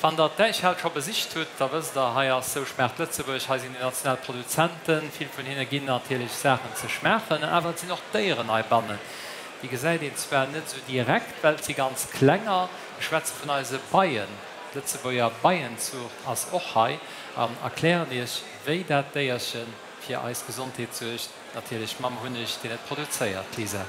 Wann der d'Däichhal scho besicht hutt, da wësst der, hei ass Sou schmaacht Lëtzebuerg, hei sinn déi national Produzenten, vill vun hinne ginn natierlech Saachen ze schmaachen, awer et sinn och Déieren heibannen. Déi gesäit een zwar net esou direkt, well et si ganz klenger. Ech schwätze vun eise Beien. D'Lëtzebuerger Beienzuucht ass och hei an erklären iech, wéi dat Déierche fir eis Gesondheet suergt, natierlech mam Hunneg, deen et produzéiert. Lisa.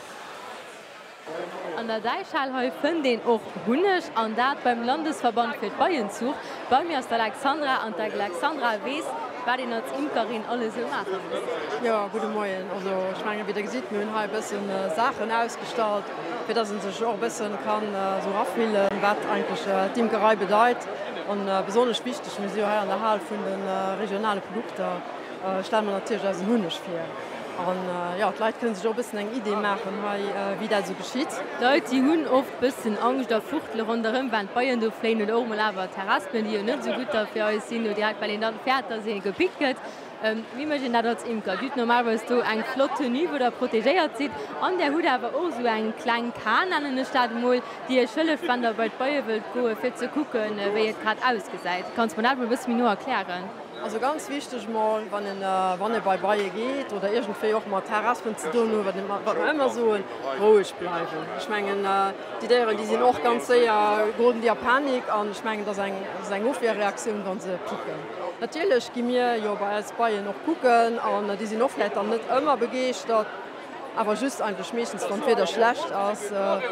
An der Däichhal hei fënnt een och Hunneg, an dat beim Landesverband fir d'Beienzuucht. Bei mir ass d'Alexandra, an d'Alexandra weess, wat een als Imkerin alles esou maache muss. Jo, gudde Moien. Also ech mengen, wéi Der gesitt, mir hunn hei e bësse Saachen ausgestallt, fir dass ee sech och e bësse kann esou erafillen, wat eigentlech d'Imkerei bedeit. An besonnesch wichteg, mir si jo hei an der Hal vun de regionale Produkter, stelle mer natierlech eisen Hunneg vir. An jo, d'Leit kënne sech och e bëssen eng Idee maachen hei, wéi dat esou geschitt. D'Leit, déi hunn oft bëssen Angscht a fuchtele ronderëm, wann d'Beien do fléien oder och emol awer d'Harespelen, déi jo net esou gutt da fir eis sinn, oder direkt well een dann fäert, dass ee gepickt gëtt. Wéi mécht een dat als Imker? Dir hutt normalerweis do eng flott Tenue, wou der protegéiert sidd an där hutt awer och esou eng kleng Kan, nennen ech dat emol, déi iech hëlleft, wann der bei d'Beie wëllt goen, fir ze kucken, wéi et grad ausgesäit. Kanns mer dat emol e bësse méi no erklären? Also ganz wichteg mol, wann een, wann ee bei Beie geet oder iergendwéi och mat Harespelen ze doen huet, wat wat mer ëmmer soen, roueg bleiwen. Ech mengen, déi Déieren, déi sinn och ganz séier, geroden déi a Panik an ech mengen, dat ass eng, dat ass eng Ofwierreaktioun, wa se picken. Natierlech gi mir jo bei eis Beien och kucken an déi sinn och vläicht dann net ëmmer begeeschtert, awer just eigentlech meeschtens, wann d'Wieder schlecht ass,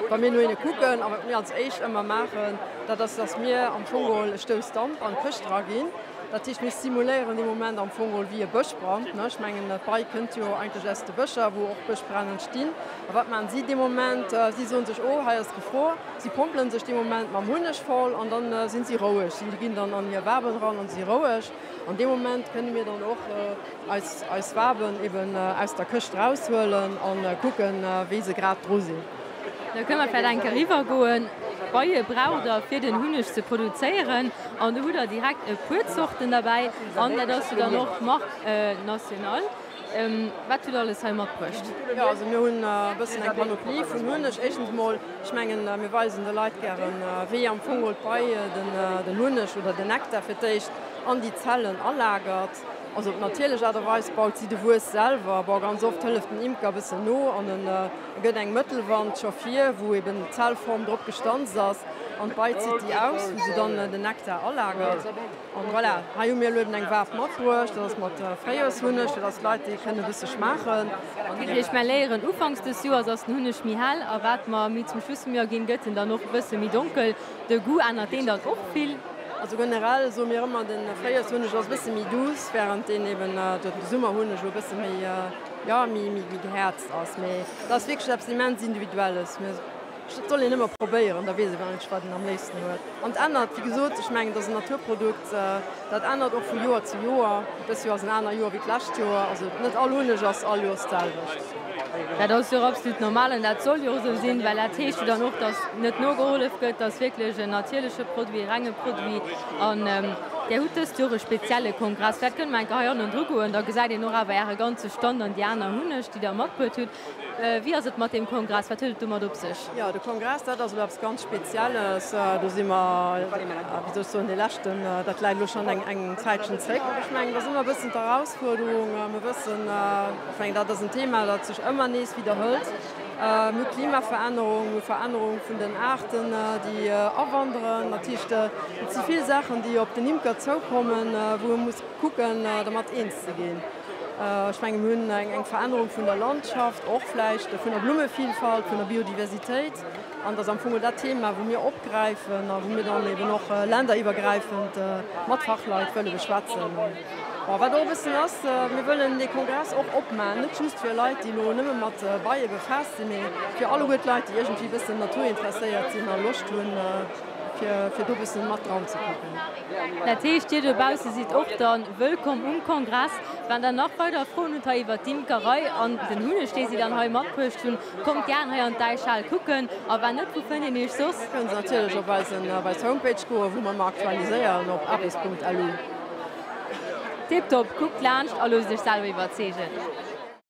wa mir no hinne kucken. A wat mir als éischt ëmmer maachen, dat ass, dass mir am Fong geholl e Stouss Damp an d'Këscht eraginn. Dat heescht, mir simuléieren dee Moment am Fong geholl wéi e Bëschbrand. Ech mengen, d'Bei kënnt jo eigentlech aus de Bëscher, wou och Bëschbränn entstinn. A wat maachen si dee Moment? Si soen sech, Oh, hei ass Gefor. Si pompele sech dee Moment mam Hunneg voll an da sinn si roueg. Si ginn dann an hir Waben eran an si roueg. An deem Moment kënne mir dann och eis, eis Waben eben aus der Këscht eraushuelen a kucken, wéi se grad dru sinn. Da kënne mer vläicht eng Kéier eriwwergoen. D'Beie braucht Der fir den Hunneg ze produzéieren an do hutt Der direkt e puer Zorten derbäi an dat ass jo dann och d'Marque nationale. Wat hutt Der alles hei matbruecht? Jo, also mir hunn e bëssen eng Panoplie vun Hunneg. Éischtens emol, ech mengen, mir weisen de Leit gären, wéi am Fong geholl d'Bei den Hunneg oder den Nektar fir d'éischt an déi Zellen alagert. Also op natierlech Aart a Weis baut si de Wuess selwer. Bon, ganz oft hëlleft den Imker e bëssen no an en gëtt eng Mëttelwand scho vir, wou eben d'Zellform drop gestanzt ass an d'Bei zitt déi aus, wou se dann den Nektar alagert. An voilà, hei hu mir elo eben eng Waaf matbruecht, dat ass mat Fréijoershunneg, fir dass d'Leit déi kënnen e bësse schmaachen. Ech mä léieren, ufanks des Joers ass den Hunneg méi hell a wat mer méi zum Schluss vum Joer ginn, gëtt en dann och e bësse méi donkel. De Goût ännert deen dann och vill? Also generell soe mir ëmmer, de Fréijoershunneg ass e bësse méi douce, wärend deen eben de Summerhunneg elo e bësse méi, jo, méi, méi gehäerzt ass. Mee dat ass wierklech eppes immens Individuelles. Mee et soll een ëmmer probéieren, da weess ee eigentlech, wat een am léifsten huet. An et ännert, wéi gesot, ech mengen, et ass en Naturprodukt, dat ännert och vu Joer zu Joer. Dëst Joer ass en aner Joer wéi d'lescht Joer. Also net all Hunneg ass all Joers d'selwecht. Dat ass jo och absolut normal an dat soll jo och esou sinn, well dat heescht jo dann och, dass net nogehollef gëtt, dass wierklech en natierleche Produit, e renge Produit. An Där hutt dëst Joer e spezielle Kongress. Vläicht kënne mer eng Kéier hei hannendru goen, da gesäit een och awer Äre ganze Stand an déi aner Hunneg, déi Der matbruet hutt. Wéi ass et mat deem Kongress? Wat huet et domat op sech? Jo, de Kongress, dat ass elo eppes ganz Spezielles. Do si mer, wéi soll ech soen, dee leschten, dat läit elo schonn eng eng Zäitchen zréck. Ech mengen, dat ass ëmmer e bëssen d'Erausfuerderung. Mir wëssen, ech mengen, dat ass en Thema, dat sech ëmmer nees widderhëlt. Mir hu Klimaverännerung, mir hu Verännerung vun den Aarten, déi awanderen. Dat heescht, et si vill Saachen, déi op den Imker zoukommen, wou e muss kucken, dermat eens ze ginn. Ech menge mir hunn eng Verännerung vun der Landschaft, och vläicht vun der Blummevielfalt, vun der Biodiversitéit. An dat ass am Fong dat Thema, wou mir opgräifen a wou mir dann eben och länderiwwergräifend mat Fachleit wëlle beschwätzen. Bon, wat och e bëssen ass, mir wëllen dee Kongress och opmaachen, net just fir Leit, déi elo nëmme mat Beie befaasst sinn, mee fir alleguer d'Leit, déi iergendwéi e bëssen naturinteresséiert sinn a Loscht hunn, fir do e bëssen mat dran ze kucken. Dat heescht, dir dobausse sidd och dann wëllkomm um Kongress. Wann der nach weider Froen hutt hei iwwert d'Imkerei an den Hunneg, dee si dann hei matbruecht hunn, kommt gären hei an d'Däichhal kucken. A wann net, wou fënnt een iech soss? Kënnt natierlech op eisen op eis Homepage goen, wou mer ëmmer aktualiséieren op apis.lu. Tiptop, kuckt laanscht a loosst iech selwer iwwerzeegen.